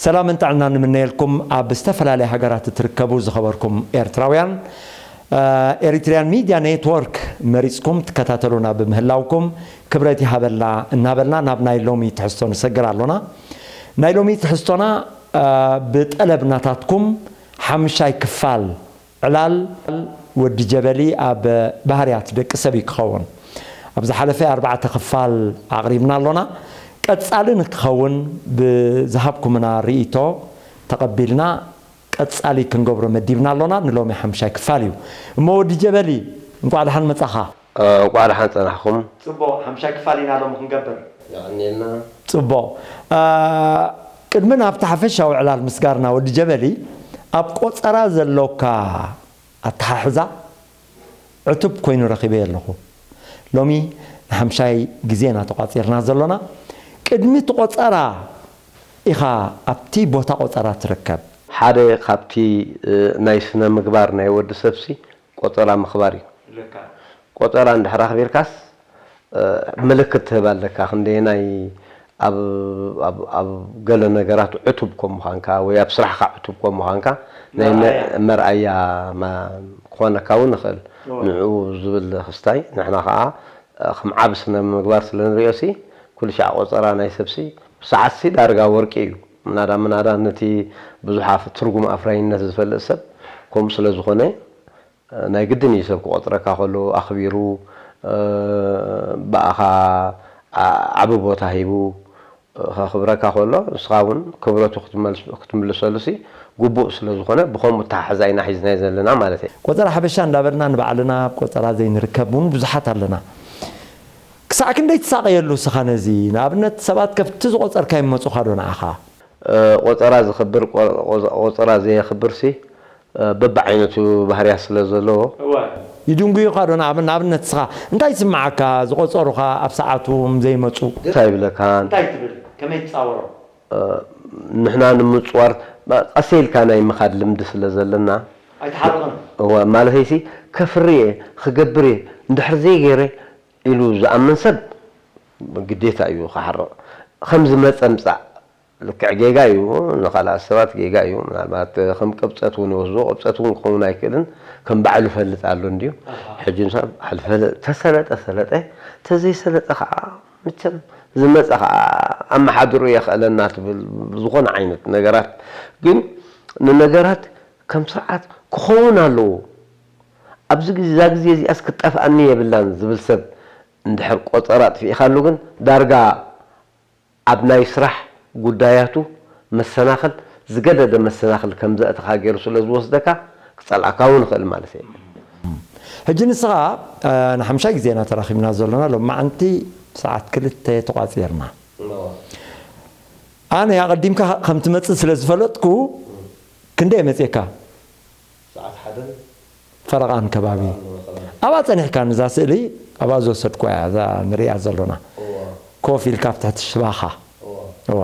ሰላምን ጥዕናን ንምነየልኩም፣ ኣብ ዝተፈላለያ ሃገራት እትርከቡ ዝኸበርኩም ኤርትራውያን፣ እ፣ ኤሪትሪያን ሚድያ ኔትወርክ መሪጽኩም ትከታተሉና ብምህላውኩም ክብረት ይሃበልና እናበልና ናብ ናይ ሎሚ ትሕዝቶ ንሰግር ኣሎና። ናይ ሎሚ ትሕዝቶና፣ እ፣ ብጠለብ ናታትኩም ሓምሻይ ክፋል ዕላል ወዲ ጀበሊ ኣብ ባህርያት ደቂ ሰብ እዩ ክኸውን። ኣብ ዝሓለፈ ኣርባዕተ ክፋል ኣቕሪብና ኣሎና። ቀጻሊ ንክኸውን ብዝሃብኩምና ርእይቶ ተቐቢልና ቀጻሊ ክንገብሮ መዲብና ኣሎና። ንሎሚ ሓምሻይ ክፋል እዩ። እሞ ወዲ ጀበሊ፣ እንቋዕ ደሓን መጻኻ። እ፣ እንቋዕ ደሓን ጸናሕኩም። ጽቡቕ፣ ሓምሻይ ክፋል ኢና ሎሚ ክንገብር። የቐንየልና። ጽቡቕ። እ፣ ቅድሚ ናብቲ ሓፈሻዊ ዕላል ምስጋርና ወዲ ጀበሊ፣ ኣብ ቆጸራ ዘሎካ ኣተሓሕዛ ዕቱብ ኮይኑ ረኺበዮ ኣለኹ። ሎሚ ንሓምሻይ ግዜ ኢና ተቋጺርና ዘሎና። ቅድሚ እቲ ቆጸራ ኢኻ ኣብቲ ቦታ ቆጸራ ትርከብ። ሓደ ካብቲ፣ እ፣ ናይ ስነ ምግባር ናይ ወዲ ሰብሲ ቆጸራ ምኽባር እዩ። ልካ። ቆጸራ እንድሕር ኣኽቢርካስ፣ እ፣ ምልክት ትህብ ኣለካ። ክንደየናይ ኣብ፣ ኣብ፣ ኣብ ገለ ነገራት ዕቱብ ከም ምዃንካ ወይ ኣብ ስራሕካ ዕቱብ ከም ምዃንካ ናይ መ-፣ መርኣያ። መርኣያ ማ-፣ ክኾነካ እውን ይኽእል። እወ። ንዕኡ ዝብል ክስታይ ንሕና ኸዓ፣ እ፣ ከም ዓቢ ስነ ምግባር ስለ ንሪኦ ሲ፣ ኩሉ ሻዕ ቆጸራ ናይ ሰብሲ ብሰዓትሲ ዳርጋ ወርቂ እዩ። ምናዳ ምናዳ ነቲ ብዙሕ ኣፍ-፣ ትርጉም ኣፍራይነት ዝፈልጥ ሰብ ከምኡ ስለ ዝኾነ፣ ናይ ግድን እዩ ሰብ ክቆጽረካ ከሎ ኣኽቢሩ፣ እ፣ ብኣኻ ዓ-፣ ዓቢ ቦታ ሂቡ፣ እ፣ ከኽብረካ ከሎ፣ ንስኻ እውን ክብረቱ ክትመልስ-፣ ክትምልሰሉ ሲ ግቡእ ስለ ዝኾነ፣ ብኸምኡ ኣተሓሕዛ ኢና ሒዝናዮ ዘለና ማለት እየ። ቆጸራ ሓበሻ እንዳበልና ንባዕልና ኣብ ቆጸራ ዘይንርከብ እውን ብዙሓት ኣለና። ክሳዕ ክንደይ ትሳቐየሉ እስኻ ነዚ? ንኣብነት ሰባት ከፍቲ ዝቆጸርካ ይመጹኻ ዶ ንዓኻ? እ፣ ቆጸራ ዝኽብር፣ ቆ-፣ ቆ-፣ ቆጸራ ዘየኽብር ሲ፣ እ፣ በብዓይነቱ ባህርያት ስለ ዘለዎ። እወ። ይድንጉዩኻ ዶ? ንኣብን-፣ ንኣብነት ንስኻ እንታይ ይስምዓካ? ዝቆጸሩኻ ኣብ ሰዓቱ ዘይመጹ? እንታይ ይብለካን? እንታይ ትብል? ከመይ ትጻወሮ? እ፣ ንሕና ንምጽዋር፣ ባ-፣ ቀስ ኢልካ ናይ ምኻድ ልምዲ ስለ ዘለና። ኣይትሓርቕን? እወ፣ ማለተይሲ፣ ከፍሪ እየ፣ ክገብር እየ፣ እንድሕር ዘይገይረ ኢሉ ዝኣምን ሰብ ግዴታ እዩ ክሓርቕ። ከም ዝመጸ ምጻእ። ልክዕ ጌጋ እዩ፣ ንኻልኣት ሰባት ጌጋ እዩ። ምናልባት ከም ቅብጸት እውን ይወስዶ፣ ቅብጸት እውን ክኸውን ኣይክእልን። ከም ባዕሉ ፈልጥ ኣሎ እንድዩ። ኣሃ። ሕጂ ንሳ ባዕሉ ፈለ-፣ ተሰለጠ ሰለጠ፣ ተዘይሰለጠ ከዓ መቸም ዝመጸ ከዓ ኣመሓድሩ የኽእለና ትብል ዝኾነ ዓይነት ነገራት። ግን ንነገራት ከም ስርዓት ክኸውን ኣለዎ። ኣብዚ ግዜ፣ እዛ ግዜ እዚኣስ ክትጠፍኣኒ የብላን ዝብል ሰብ እንድሕር ቆጸራ ኣጥፊእካሉ ግን ዳርጋ ኣብ ናይ ስራሕ ጉዳያቱ መሰናኽል፣ ዝገደደ መሰናኽል ከም ዘእተኻ ገይሩ ስለ ዝወስደካ፣ ክጸልኣካ እውን ይኽእል ማለት እዩ። ሕጂ ንስኻ፣ እ፣ ንሓምሻይ ግዜ ኢና ተራኺብና ዘሎና፣ ሎማዓንቲ ሰዓት ክልተ ተቋጺርና። እዎ። ኣነ ኣቐዲምካ ከም ትመጽእ ስለ ዝፈለጥኩ፣ ክንደይ መጺእካ? ሰዓት ሓደን ፈረቓን ከባቢ። ፈረቓን ከባቢ። ኣብኣ ጸኒሕካ፣ ነዛ ስእሊ ኣብኣ ዝወሰድኩ እያ፣ እዛ ንሪኣ ዘሎና። እዋ። ኮፍ ኢልካ ኣብ ትሕቲ ሽባኻ። እዋ። እዋ።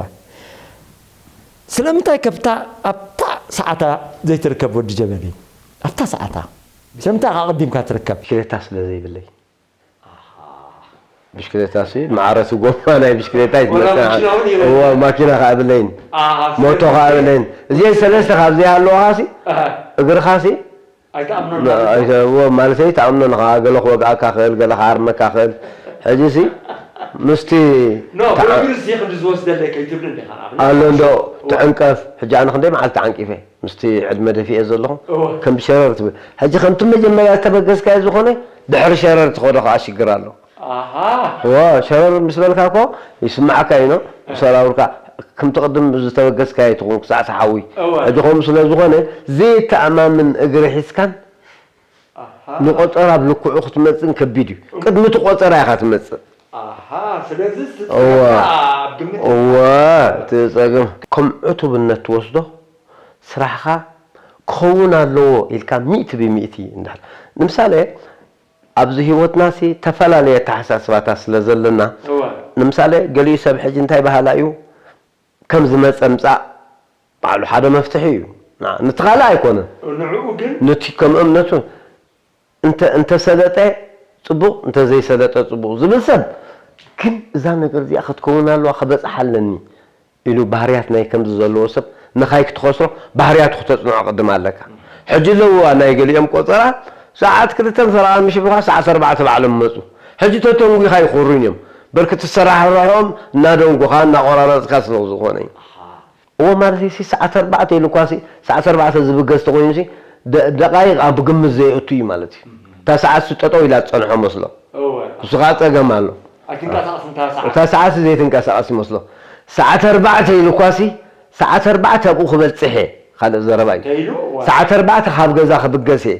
ስለምንታይ ከብታ ኣብታ ሰዓታ ዘይትርከብ ወዲ ጀበሊ? ኣብታ ሰዓታ። ስለምንታይ ኢኻ ኣቐዲምካ ትርከብ? ብሽክሌታ ስለ ዘይብለይ። ኣሃ። ብሽክሌታ ሲ፣ መዓረቲ ጎማ ናይ ብሽክሌታ እዩ ወላ ዝመጽእ። ማኪና እውን የብለይን። እዋ፣ ማኪና ከኣ የብለይን። ኣሃ፣ ሞቶ ከኣ ስለዚ የብለይን። እዚአን ሰለስተ ካብ ዘይሃለዋኻ ሲ፣ ኣሃ። እግርኻ ሲ፣ ኣይትኣምኖን ና-፣ ማለት እዩ። ኣይተ-፣ እዎ፣ ማለተይ ትኣምኖ ንኻ፣ ገለ ክወግኣካ ክእል፣ ገለ ክሃርመካ ክእል። ሕጂ ሲ፣ ምስቲ ኖ፣ ተዓ-፣ ብእግሪ ሲ ክንዲ ዝወስደለይ ከይትብልን ዲኻ፣ ንኣብነት። ኣሎ እንዶ፣ እዎ። ትዕንቀፍ። ሕጂ ኣነ ክንደይ መዓልቲ ተዓንቂፈ፣ ምስቲ ዕድመ ደፊኤ ዘለኹ፣ እዎ። ከም ሸረር ትብል። ሕጂ ከምቲ መጀመርያ ዝተበገስካዮ ዝኾነ፣ ድሕሪ ሸረር ትኸዶ ከኣ ሽግር ኣሎ። ኣሃ። እዎ፣ ሸረር ምስ በልካ እኮ ይስምዓካ እዩ፣ ኖ? እ። ሰራውርካ፣ ከምቲ ቅድም ዝተበገስካዮ ትኹን ክሳዕ ትሓዊ። እወ። ሕጂ ከምኡ ስለ ዝኾነ፣ ዘይተኣማምን እግሪ ሒዝካን ኣሃ። ንቆጸራ ኣብ ልክዑ ክትመጽእን ከቢድ እዩ። ቅድሚ እቲ ቆጸራ ኢኻ ትመጽእ። ኣሃ፣ ስለዚ እቲ እወ። ጸገም ኣብ ግምት እወ፣ እቲ ጸገም ከም ዕቱብነት ትወስዶ፣ ስራሕኻ ክኸውን ኣለዎ ኢልካ ሚእቲ ብሚእቲ እንድሕር። ንምሳሌ፣ ኣብዚ ህይወትናሲ ተፈላለየ ኣተሓሳስባታት ስለ ዘለና፣ እወ። ንምሳሌ፣ ገሊኡ ሰብ ሕጂ እንታይ በሃላ እዩ? ከም ዝመጸ ምጻእ ባዕሉ ሓደ መፍትሒ እዩ። ና-፣ ነቲ ካልእ ኣይኮነን። ንዕኡ ግን ነቲ ከም እምነቱ እንተ-፣ እንተሰለጠ ጽቡቕ፣ እንተዘይሰለጠ ጽቡቕ ዝብል ሰብ ግን እዛ ነገር እዚኣ ክትከውን ኣለዋ፣ ክበጽሓ ኣለኒ ኢሉ ባህርያት ናይ ከምዚ ዘለዎ ሰብ ንኻይ ክትኸስሮ ባህርያቱ ክተጽንዖ ቅድም ኣለካ። ሕጂ ኣለዋ ናይ ገሊኦም ቆጸራ ሰዓት ክልተን ፈረቓን ምሽ ብኻ ሰዓት ኣርባዕተ ባዕሎም መጹ። ሕጂ ተተንጒኻ ይኾሩን እዮም። በርክ ትሰራሕርሖም እናደንጉኻ እናቆራረጽካ ስለ ዝኾነ እዩ። እዎ ማለት ሲ ሰዓት ኣርባዕተ ኢሉ እኳ ሲ ሰዓት ኣርባዕተ ዝብገስ ተኾይኑ ሲ ደ-፣ ደቃይቕ ኣብ ግምት ዘይእቱ እዩ ማለት እዩ። እታ ሰዓት ሲ ጠጠው ኢላ ትጸንሖ መስሎ። እወ። እሱ ከዓ ጸገም ኣሎ። ኣይትንቀሳቐስ እንታ ሰዓት። እታ ሰዓት ሲ ዘይትንቀሳቐስ ይመስሎ። ሰዓት ኣርባዕተ ኢሉ እኳ ሲ ሰዓት ኣርባዕተ ኣብኡ ክበጽሕ እየ። ካልእ ዘረባ እዩ። ተይሉ፣ እወ። ሰዓት ኣርባዕተ ካብ ገዛ ክብገስ እየ።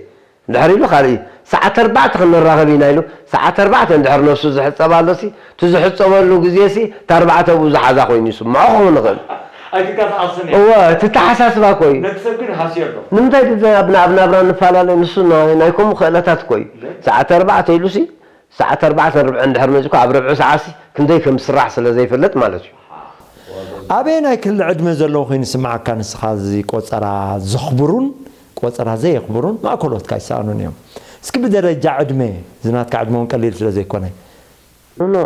እንድሕር ኢሉ ካልእ እዩ። ሰዓት ኣርባዕተ ክንራኸብ ኢና ኢሉ፣ ሰዓት ኣርባዕተ እንድሕር ነፍሱ ዝሕጸብ ኣሎሲ፣ እቲ ዝሕጸበሉ ግዜሲ፣ እታ ኣርባዕተ ብኡ ዝሓዛ ኮይኑ ይስምዖ ክኸውን ይኽእል። ኣይትንቀሳቐስን እየ። እወ፣ እቲ ኣተሓሳስባ እኮ እዩ። ነቲ ሰብ ግን ሃስዮ ኣሎ። ንምንታይ ድዘ-፣ ኣብ፣ ኣብ ናብራ ንፈላለ፣ ንሱ ናይ፣ ናይ ከምኡ ክእለታት እኮ እዩ። ለ- ሰዓት ኣርባዕተ ኢሉሲ፣ ሰዓት ኣርባዕተ ርብዒ እንድሕር መጺእኳ፣ ኣብ ርብዒ ሰዓትሲ ክንደይ ከም ዝስራሕ ስለ ዘይፈልጥ ማለት እዩ። ኣበየናይ ክሊ ዕድመ ዘለዉ ኮይኑ ይስምዓካ ንስኻ እዚ ቆጸራ ዘኽብሩን ቆጸራ ዘየኽብሩን ማእከሎትካ ይሰኣኑን እዮም። እስኪ ብደረጃ ዕድመ፣ እዚ ናትካ ዕድመ እውን ቀሊል ስለ ዘይኮነ። ኖ፣ ኖ።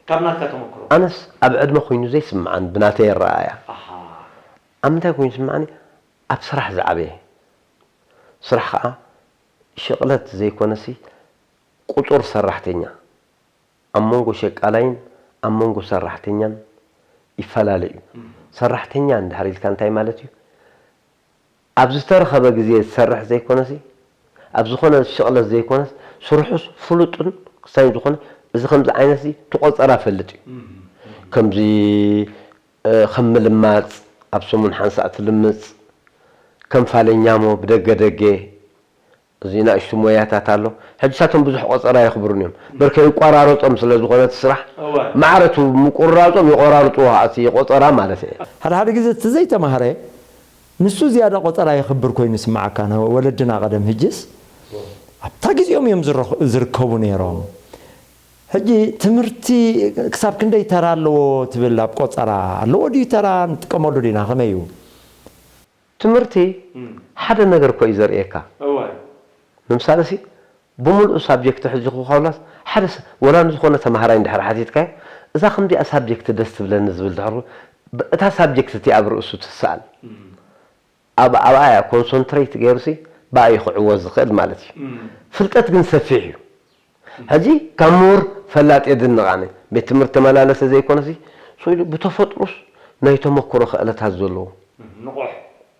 ካብ ናትካ ተመክሮ። ኣነስ ኣብ ዕድመ ኮይኑ ዘይስምዓን ብናተይ ኣረኣእያ። ኣሃ። ኣብ ምንታይ ኮይኑ ይስምዓኒ? ኣብ ስራሕ ዝዓበየ። ስራሕ ኸኣ ሽቕለት ዘይኮነሲ ቁጹር ሰራሕተኛ። ኣብ መንጎ ሸቃላይን ኣብ መንጎ ሰራሕተኛን ይፈላለ እዩ። እም። ሰራሕተኛ እንድሕር ኢልካ እንታይ ማለት እዩ? ኣብ ዝተረኸበ ግዜ ዝሰርሕ ዘይኮነሲ፣ ኣብ ዝኾነ ሽቕለት ዘይኮነስ፣ ስርሑስ ፍሉጥን ክሳይን ዝኾነ፣ እዚ ከምዚ ዓይነት እዚ ትቖጸራ ፈልጥ እዩ። እም። ከምዚ፣ እ፣ ከም ምልማጽ፣ ኣብ ሰሙን ሓንሳእ ትልምጽ፣ ከም ፋለኛሞ ብደገ ደገ፣ እዚ ንኣሽቱ ሞያታት ኣሎ። ሕጂ ሳቶም ብዙሕ ቆጸራ የኽብሩን እዮም። በርከ ይቆራረጾም ስለ ዝኾነ እቲ ስራሕ፣ እወ። ማዕረ እቲ ምቁርራጾም ይቆራርጽዎ፣ እቲ ቆጸራ ማለት እየ። ሓደ ሓደ ግዜ እቲ ዘይተማህረ ንሱ ዝያዳ ቆጸራ የኽብር ኮይኑ ይስምዓካ። ነ-፣ ወለድና ቀደም፣ ሕጂስ ኣብታ ግዜኦም እዮም ዝረኽ-፣ ዝርከቡ ነይሮም። ሕጂ ትምህርቲ ክሳብ ክንደይ ተራ ኣለዎ ትብል? ኣብ ቆጸራ ኣለዎ ድዩ ተራ? ንጥቀመሉ ዲና? ከመይ እዩ? ትምህርቲ እም። ሓደ ነገር እኮ እዩ ዘርእየካ። እወ። ንምሳሌ ሲ፣ ብምሉእ ሳብጀክት ሕጂ ክኾላስ ሓደ ስ-፣ ወላ ንዝኾነ ተማሃራይ እንድሕር ሓቲትካዮ፣ "እዛ ከምዚኣ ሳብጀክት ደስ ትብለኒ" ዝብል ድሕር፣ ብ-፣ እታ ሳብጀክት እቲኣ ኣብ ርእሱ ትሰኣል። እም። ኣብ-፣ ኣብኣ እያ ኮንሰንትሬት ገይሩ ሲ፣ ብኣ እዩ ክዕወት ዝኽእል ማለት እዩ። እም። ፍልጠት ግን ሰፊሕ እዩ። ሕጂ ካብ ምሁር ፈላጥ የድንቕ ኣነ። ቤት ትምህርቲ ተመላለሰ ዘይኮነሲ፣ ሰው ኢሉ ብተፈጥሮስ ናይ ተመክሮ ክእለታት ዘለዎ። ንቑሕ።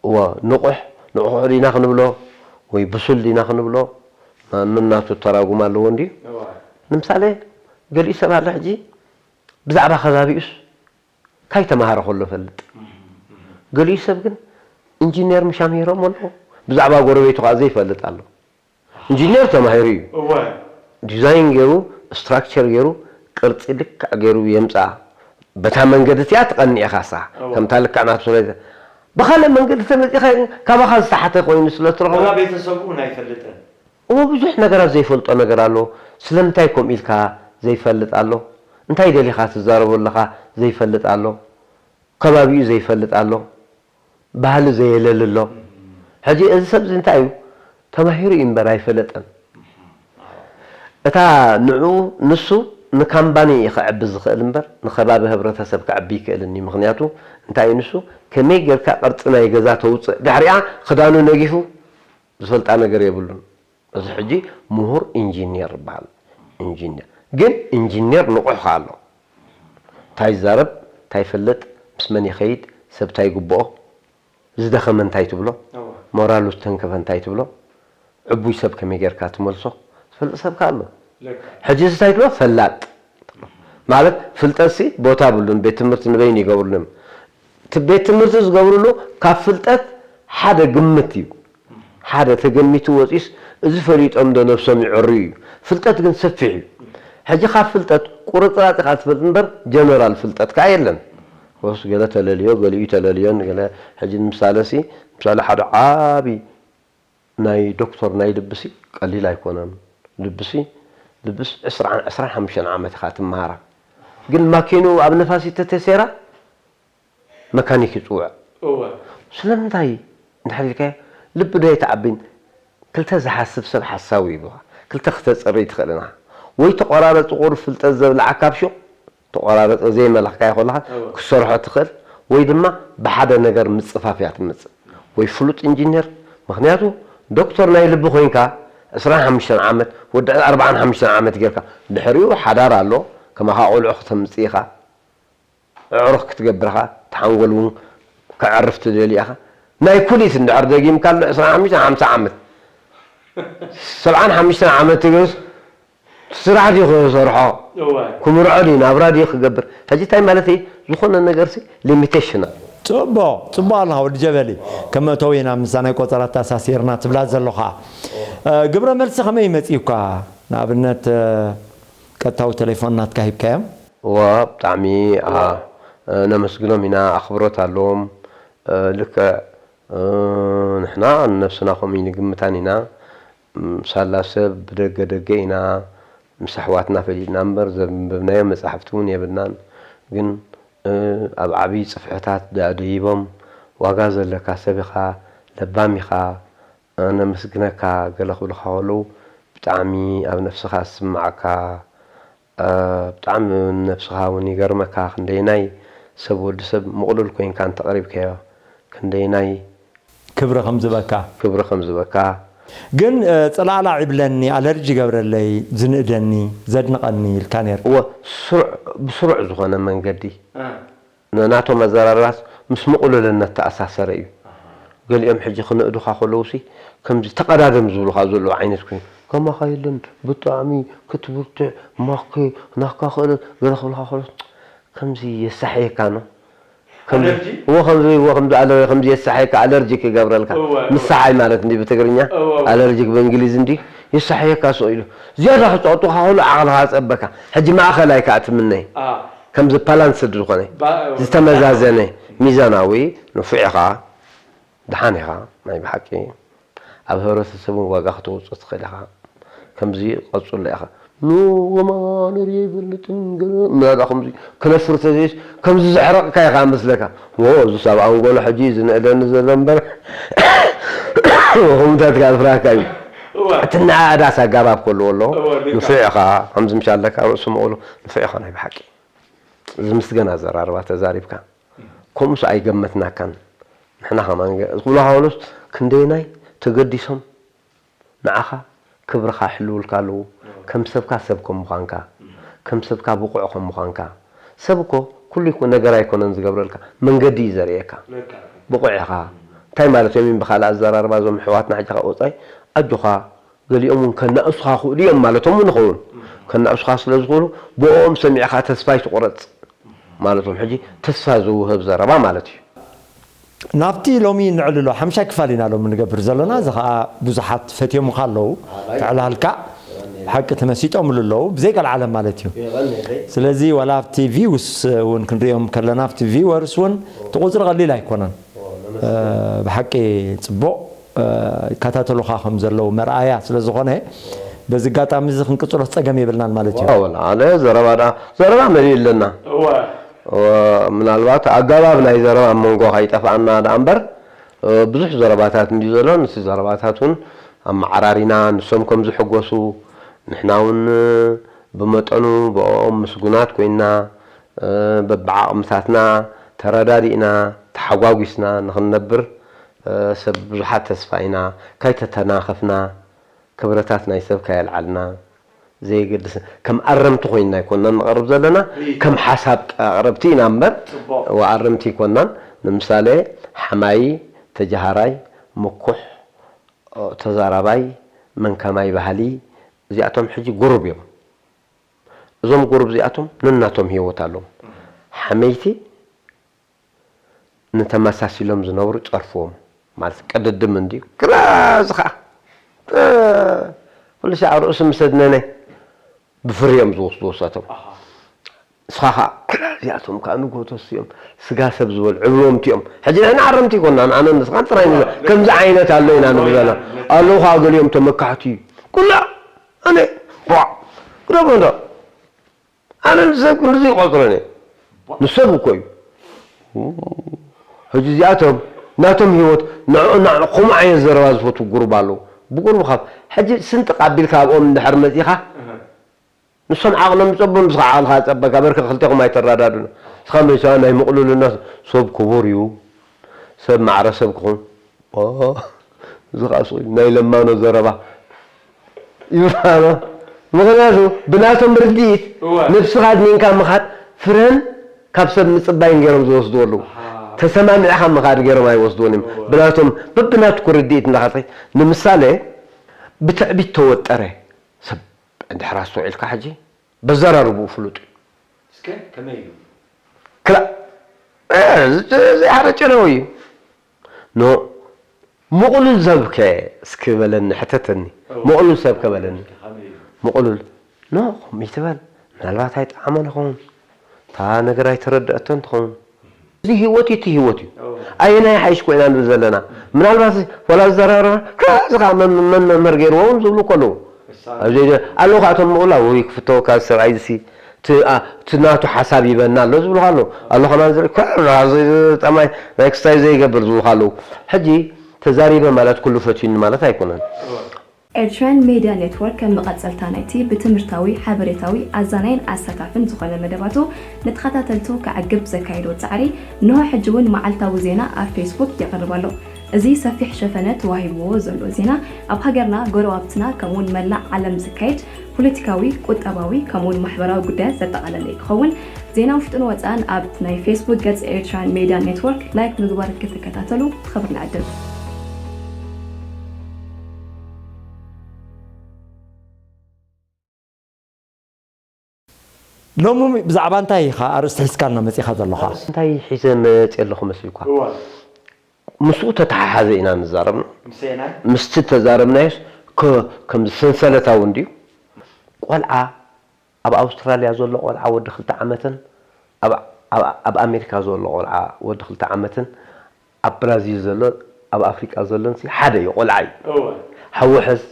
እወ፣ ንቑሕ፣ ንቑሕ ዲና ክንብሎ ወይ ብሱል ዲና ክንብሎ፣ ማ-፣ ነናቱ ተራጉም ኣለዎ እንድዩ። እወ። ንምሳሌ፣ ገሊኡ ሰብ ኣሎ ሕጂ ብዛዕባ ከባቢኡስ ካይ ተማሃረ ከሎ ፈልጥ። እም፣ እም። ገሊኡ ሰብ ግን ኢንጂነር ምሽ ኣምሂሮም ኣለዉ፣ ብዛዕባ ጎረቤቱ ከኣ ዘይፈልጥ ኣሎ። ኢንጂነር ተማሂሩ እዩ። እወ። ዲዛይን ገይሩ፣ ስትራክቸር ገይሩ፣ ቅርጺ ልክዕ ገይሩ የምጽኣ። በታ መንገዲ እቲኣ ትቐንእ ኢኻ ንስኻ። እወ። ከምታ ልክዕ ናቱ ስለ ዘ-፣ ብኻልእ መንገዲ ተመጺኻ ካባኻ ዝተሓተ ኮይኑ ስለ እትረኽቦ። ወላ ቤተሰቡ እውን ኣይፈልጥን። እወ፣ ብዙሕ ነገራት ዘይፈልጦ ነገር ኣሎ። ስለምንታይ ከምኡ ኢልካ ዘይፈልጥ ኣሎ። እንታይ ደሊኻ ትዛረቦ ኣለኻ ዘይፈልጥ ኣሎ። ከባቢኡ ዘይፈልጥ ኣሎ። ባህሊ ዘየለሊ ኣሎ። ሕጂ እዚ ሰብ እዚ እንታይ እዩ? ተማሂሩ እዩ እምበር ኣይፈለጠን። እታ ንዕኡ ንሱ ንካምባኒ እዩ ክዕቢ ዝኽእል እምበር ንኸባቢ ህብረተሰብ ክዕቢ ኣይክእልን እዩ። ምኽንያቱ እንታይ እዩ ንሱ? ከመይ ጌርካ ቅርጺ ናይ ገዛ ተውጽእ? ድሕሪኣ ክዳኑ ነጊፉ ዝፈልጣ ነገር የብሉን። እዚ ሕጂ ምሁር ኢንጂኒየር ይበሃል። ኢንጂኒየር። ግን ኢንጂኒየር ንቑሕ ከኣ ኣሎ። እንታይ ይዛረብ፣ እንታይ ይፈልጥ፣ ምስ መን ይኸይድ፣ ሰብ እንታይ ይግብኦ፣ ዝደኸመ እንታይ ትብሎ፣ እወ። ሞራሉ ዝተንከፈ እንታይ ትብሎ፣ ዕቡይ ሰብ ከመይ ጌርካ ትመልሶ፣ ዝፈልጥ ሰብ ከኣ ኣሎ። ልክዕ። ሕጂ እዚ እንታይ ትብሎ፣ ፈላጥ። ማለት ፍልጠትሲ ቦታ የብሉን፣ ቤት ትምህርቲ ንበይኑ ይገብሩሉ እዮም። እቲ ቤት ትምህርቲ ዝገብሩሉ ካብ ፍልጠት ሓደ ግምት እዩ። ሓደ ተገሚቱ ወፂኡስ እዚ ፈሊጦም ዶ ነብሶም ይዕርዩ እዩ። ፍልጠት ግን ሰፊሕ እዩ። ሕጂ ካብ ፍልጠት ቁርፅራፅ ኢኻ ትፈልጥ እምበር ጀነራል ፍልጠት ከዓ የለን። ወስ ገለ ተለልዮ፣ ገሊኡ ተለልዮን ገለ። ሕጂ ንምሳለ ሲ፣ ምሳሌ ሓደ ዓቢ ናይ ዶክተር ናይ ልብሲ ቀሊል ኣይኮነን። ልብሲ ልብስ ዕስራን ዕስራን ሓሙሽተን ዓመት ኢኻ ትመሃራ። ግን ማኪኑ ኣብ ነፋሲት ተተሴራ መካኒክ ይጽውዕ። እወ። ስለምንታይ እንድሕር ኢልካዮ፣ ልቢ ዶ ኣይትዓብን? ክልተ ዝሓስብ ሰብ ሓሳዊ ይብሉኻ። ክልተ ክተጽሪ ትኽእል ኢና። ወይ ተቆራረጽ ቁሩብ ፍልጠት ዘብልዓካ ኣብ ሹቕ ተቆራረጸ ዘይመለኽካዮ ከለኻ እወ። ክትሰርሖ ትኽእል፣ ወይ ድማ ብሓደ ነገር ምጽፋፍ እያ ትመጽእ። ወይ ፍሉጥ ኢንጂነር፣ ምኽንያቱ ዶክተር ናይ ልቢ ኮይንካ ዕስራን ሓሙሽተን ዓመት፣ ወዲ ኣርባዓን ሓሙሽተን ዓመት ጌርካ፣ ድሕሪኡ ሓዳር ኣሎ፣ ከማኻ ቆልዑ ክተምጽእ ኢኻ። ኣዕሩኽ ክትገብር ኢኻ፣ እቲ ሓንጎል እውን ከዕርፍ ትደሊ ኢኻ። ናይ ኩሊት እንድሕር ደጊምካ ኣሎ ዕስራን ሓሙሽተን ሓምሳ ዓመት፣ ሰብዓን ሓሙሽተን ዓመት ትግርስ ስራሕ ድዩ ክሰርሖ? እዋይ። ክምርዖ ድዩ? ናብራ ድዩ ክገብር? ሕጂ እንታይ ማለት እዩ? ዝኾነ ነገርሲ ሊሚቴሽን ኣሎ። ጽቡቕ፣ ጽቡቕ ኣለኻ ወዲ ጀበሊ። ከም መእተዊ ኢና ምስዛ ናይ ቆጸራ ተኣሳሲርና ትብላ ዘሎ ኸኣ። እ፣ ግብረ መልሲ ከመይ መጺኡካ? ንኣብነት፣ እ፣ ቀጥታዊ ቴሌፎን ናትካ ሂብካዮም? እዋ፣ ብጣዕሚ፣ አ፣ እ፣ ነመስግኖም ኢና፣ ኣኽብሮት ኣለዎም። እ፣ ልክዕ፣ እ፣ ንሕና ንነብስና ከምኡ ንግምታን ኢና። ም፣ ሳላ ሰብ ብደገ ደገ ኢና ምስ ኣሕዋትና ፈሊጥና እምበር፣ ዘንበብናዮ መጻሕፍቲ እውን የብልናን። ግን፣ እ፣ ኣብ ዓብዪ ጽፍሕታት ደኣ ደይቦም፣ "ዋጋ ዘለካ ሰብ ኢኻ፣ ለባም ኢኻ፣ እ፣ ነመስግነካ" ገለ ክብሉኻ ከለዉ፣ ብጣዕሚ ኣብ ነፍስኻ ዝስምዓካ፣ እ፣ ብጣዕሚ ነብስኻ እውን ይገርመካ። ክንደየናይ ሰብ፣ ወዲ ሰብ ምቕሉል ኮይንካ እንተቕሪብካዮ፣ ክንደየናይ ክብሪ ከም ዝበካ። ክብሪ ከም ዝበካ። ግን፣ እ፣ ጽላዕላዕ ይብለኒ፣ ኣለርጂ ይገብረለይ፣ ዝንእደኒ፣ ዘድንቐኒ ኢልካ ነይርካ። እወ፣ ስሩዕ፣ ብስሩዕ ዝኾነ መንገዲ። እ። ን-፣ ናቶም ኣዘራርባስ ምስ ምቕሉልነት ተኣሳሰረ እዩ። ኣሃ። ገሊኦም ሕጂ ክንእዱኻ ከለዉሲ፣ ከምዚ ተቐዳደም ዝብሉኻ ዘለዉ ዓይነት ኮይኑ፣ "ከማኻ የለን፣ ብጣዕሚ ክትብርትዕ፣ ማኬ፣ ናካ ክእለት" ገለ ክብሉኻ ከለዉ፣ ከምዚ የሳሕየካ ነው። ከምዚ፣ ኣለርጂ? እዎ፣ ከምዚ፣ እዎ፣ ከምዚ ኣለ-፣ ከምዚ የሳሕየካ፣ ኣለርጂክ ይገብረልካ። እወ፣ እወ። ምሳሓይ ማለት እንዲ ብትግርኛ፣ እወ፣ እወ። ኣለርጂክ ብእንግሊዝ እንዲ፣ የሳሕየካ ስቕ ኢሉ። ዝያዳ ክጸቕጡኻ ከሎ ዓቕልኻ ጸበካ። ሕጂ ማእኸላይ ከኣ ትምነይ። አ። ከምዚ ባላንስድ ዝኾነ፣ ባ-፣ እወ። ዝተመዛዘነ፣ ሚዛናዊ፣ ንፉዕ ኢኻ፣ ደሓን ኢኻ፣ ናይ ብሓቂ። ኣብ ሕብረተሰብ እውን ዋጋ ከተውጽእ ትኽእል ኢኻ። ከምዚ ቀጽሎ ኢኻ። ኖ፣ ወማን ርየ ይፈልጥን ገለ ምናዳ ከምዚ ክነፍር ተዘይስ፣ ከምዚ ዘሕረቕካ ኢኻ መስለካ። ዎ፣ እዚ ሰብ ኣንጎሎ ሕጂ ዝንእደኒ ዘሎ እምበር፣ ከምታትካ ዝፍራካ እዩ። እወ። እቲ ነኣእዳስ ኣጋባብ ከልዎ ኣለዎ። እወ፣ ልክዕ። ንፉዕ ኢኻ፣ ከምዚ ምሽ ኣለካ፣ ርእሱ ምቕሉ፣ ንፉዕ ኢኻ ናይ ብሓቂ። ዝምስገን ኣዘራርባ ተዛሪብካ። ከምኡስ ኣይገመትናካን። ንሕና ከማን ገ-፣ ዝብሉኻ ከለውስ ክንደየናይ ተገዲሶም ንዓኻ ክብርኻ ይሕልውልካ ኣለዉ። ከም ሰብካ ሰብ ከም ምዃንካ፣ ከም ሰብካ ብቑዕ ከም ምዃንካ። ሰብ እኮ ኩሉ ይኮ-፣ ነገር ኣይኮነን ዝገብረልካ፣ መንገዲ እዩ ዘርእየካ። ልክዕ። ብቑዕ ኢኻ። እንታይ ማለት እዮም? ብኻልእ ኣዘራርባ እዞም ኣሕዋትና ሕጂ ካብ ወጻኢ ኣጆኻ ገሊኦም እውን ከናእሱኻ ክእሉ እዮም ማለቶም እውን ይኸውን። ከናእሱኻ ስለ ዝኽእሉ ብኦም ሰሚዕኻ ተስፋ ኣይትቑረጽ ማለቶም ሕጂ ተስፋ ዝውህብ ዘረባ ማለት እዩ። ናብቲ ሎሚ ንዕልሎ ሓምሻይ ክፋል ኢና ሎሚ ንገብር ዘለና። እዚ ኸኣ ብዙሓት ፈትዮምኻ ኣለዉ። ኣባይ። ክዕላልካ ብሓቂ ተመሲጦምሉ ኣለዉ። ብዘይ ቀልዓለም ማለት እዩ። የቐንየለይ። ስለዚ ዋላ ኣብቲ ቪውስ እውን ክንሪኦም ከለና ኣብቲ ቪወርስ እውን እቲ ቁጽሪ ቀሊል ኣይኮነን። እ፣ ብሓቂ ጽቡቕ፣ እ፣ ይከታተሉኻ ከም ዘለዉ መርኣያ ስለ ዝኾነ፣ በዚ ኣጋጣሚ እዚ ክንቅጽሎ ጸገም የብልናን ማለት እዩ። ዋው፣ ኣነ ዘረባ ደኣ፣ ዘረባ መሊኡ ኣለና። እወ። እወ፣ ምናልባት ኣገባብ ናይ ዘረባ ኣብ መንጎ ከይጠፍኣና ደኣ እምበር፣ እ፣ ብዙሕ ዘረባታት እንድዩ ዘሎ። ንሱ ዘረባታት እውን ኣመዓራሪና፣ ንሶም ከም ዝሕጎሱ፣ ንሕና እውን ብመጠኑ ብኦም ምስጉናት ኮይንና፣ እ፣ በብዓቕምታትና ተረዳዲእና፣ ተሓጓጒስና ንኽንነብር፣ እ፣ ሰብ ብዙሓት ተስፋ ኢና። ካይተተናኸፍና፣ ክብረታት ናይ ሰብ ካየልዓልና፣ ዘየገድስ፣ ከም ኣረምቲ ኮይንና ኣይኮንናን ንቐርብ ዘለና፣ ሪኢቶ። ከም ሓሳብ ኣቕረብቲ ኢና እምበር፣ ጽቡቕ። ወኣረምቲ ኣይኮንናን። ንምሳሌ፣ ሓማዪ፣ ተጃሃራይ፣ ምኩሕ፣ ኦ፣ ተዛራባይ፣ መንከማይ ባህሊ፣ እዚኣቶም ሕጂ ጉሩብ እዮም። እዞም ጉሩብ እዚኣቶም ነናቶም ህይወት ኣለዎም። ሓመይቲ ንተመሳሲሎም ዝነብሩ ጸርፍዎም፣ ማለት ቅድድም እንድዩ። ግራ እዚ ኸኣ ኩሉ ሻዕ ርእሱ ምስ ኣድነነ ብፍርዮም ዝወስድዎ እሳቶም። ንስኻ ኸዓ እዚኣቶም ከዓ ንጎቶስ እዮም፣ ስጋ ሰብ ዝበልዑ እብሎም እዮም። ሕጂ ንሕና ኣረምቲ ኣይኮናን፣ ኣነ ንስኻን ጥራይ ንብሎ። ከምዚ ዓይነት ኣሎ ኢና ንብል ዘለና። ኣለዉ ኸዓ ገሊኦም ተመካሕቲ። ኩላ ኣነ፣ ቧዕ፣ ግደፎ እንዶ። ኣነ ንሰብ ክንድዚ ይቆጽረን እየ። ንሰብ እኮ እዩ። ሕጂ እዚኣቶም ናቶም ህይወት ንዕኡ፣ ንዕ-፣ ከምኡ ዓይነት ዘረባ ዝፈትዉ ጉሩብ ኣለዉ። ብቁሩብ ካብ ሕጂ ስንጥቕ ኣቢልካ ኣብኦም እንድሕር መጺኻ፣ ንሶም ዓቕሎም ይጸቡ፣ ንስኻ ዓቕልኻ ጸበካ፣ በርክ ክልቴኹም ኣይተረዳድኡን። ንስኻ መሊስካ ናይ ምቕሉልና ሰብ ክቡር እዩ፣ ሰብ ማዕረ ሰብ ክኹን። ኦ፣ እዚ ኸኣ ሱቕ እዩ፣ ናይ ለማኖ ዘረባ ይብሃሎ። ምኽንያቱ ብናቶም ርድኢት እወ። ነብስኻ ኣድኒንካ ምኻድ ፍረን ካብ ሰብ ምጽባይን ገይሮም ዝወስድዎ ኣለዉ። ኣሃ። ተሰማሚዕኻ ምኻድ ገይሮም ኣይወስድዎን እዮም። እወ። ብናቶም፣ በብናትኩ ርድኢት እንዳኸድካ፣ ንምሳሌ፣ ብትዕቢት ተወጠረ ሰብ እንድሕር ኣስተውዒልካ ሕጂ፣ በዘራርብኡ ፍሉጥ እዩ። እስከ ከመይ እዩ? ክላ-፣ እ፣ ዝ-፣ ዘይሓረጨ ነው እዩ። ኖ፣ ምቕሉል ሰብ ከ እስኪ በለኒ፣ ሕተተኒ። እወ። ምቕሉል ሰብ ከ በለኒ። ከመይ እዩ? ምቕሉል፣ ኖ፣ ከምኡ ይትበል። ምናልባት ኣይጠዓሞን ይኸውን። እታ ነገር ኣይተረድአቶን ትኸውን። እዚ ህይወት እዩ፣ እቲ ህይወት እዩ። እወ። ኣየናይ ይሓይሽ ኮይና ንብል ዘለና። ምናልባት ዋላ ዝዘራረበ፣ ከ-፣ እዚ ኸዓ መን፣ መን መምህር ገይርዎ እውን ዝብሉ እኮ ኣለዉ። እሳ-፣ ኣብዚ ደ-፣ ኣለዉ ኸዓ እቶም ምቕሉል፣ ወይ ክፍተወካ ሰብኣይ እዚ፣ እቲ፣ ኣ-፣ እቲ ናቱ ሓሳብ ይበና ኣሎ ዝብሉ ኣለዉ። ኣሎ ኸማን ዝርኢ፣ ከ-፣ እዚ ጠማይ ናይ ክስታይ ዘይገብር ዝብሉ ኣለዉ። ሕጂ ተዛሪበ ማለት ኩሉ ፈትዩኒ ማለት ኣይኮነን። እወ። ኤርትራውያን ሜድያ ኔትወርክ ከም መቐጸልታ ናይቲ ብትምህርታዊ፣ ሓበሬታዊ፣ ኣዛናይን ኣሳታፍን ዝኾነ መደባቱ ንተኸታተልቱ ከዕግብ ዘካየዶ ጻዕሪ፣ እንሆ ሕጂ እውን መዓልታዊ ዜና ኣብ ፌስቡክ የቕርብ ኣሎ። እዚ ሰፊሕ ሸፈነ ተዋሂብዎ ዘሎ ዜና፣ ኣብ ሃገርና፣ ጎረባብትና፣ ከምኡውን መላእ ዓለም ዝካየድ ፖለቲካዊ፣ ቁጠባዊ፣ ከምኡውን ማሕበራዊ ጉዳያት ዘጠቓለለ ክኸውን። ዜና ውሽጥን ወጻእን ኣብ ናይ ፌስቡክ ገጽ ኤርትራውያን ሜድያ ኔትወርክ ላይክ ምግባር ክትከታተሉ ብኽብሪ ንዕድም። ሎሚ ብዛዕባ እንታይ ኢኻ ኣርእስቲ ሒዝካልና መጺኻ ዘለኻ? እንታይ ሒዘ መጽየ ኣለኹ መስልኳ? እወ። ምስኡ ተተሓሓዘ ኢና ንዛረብ። ምስቲ ተዛረብናዮስ ከ-፣ ከምዚ ሰንሰለታዊ እንድዩ። ቆልዓ ኣብ ኣውስትራልያ ዘሎ ቆልዓ ወዲ ክልተ ዓመትን ኣብ፣ ኣብ፣ ኣብ ኣሜሪካ ዘሎ ቆልዓ ወዲ ክልተ ዓመትን ኣብ ብራዚል ዘሎ ኣብ ኣፍሪቃ ዘሎን ሲ ሓደ እዩ፣ ቆልዓ እዩ። እወ። ሓዊ ሕዝ፣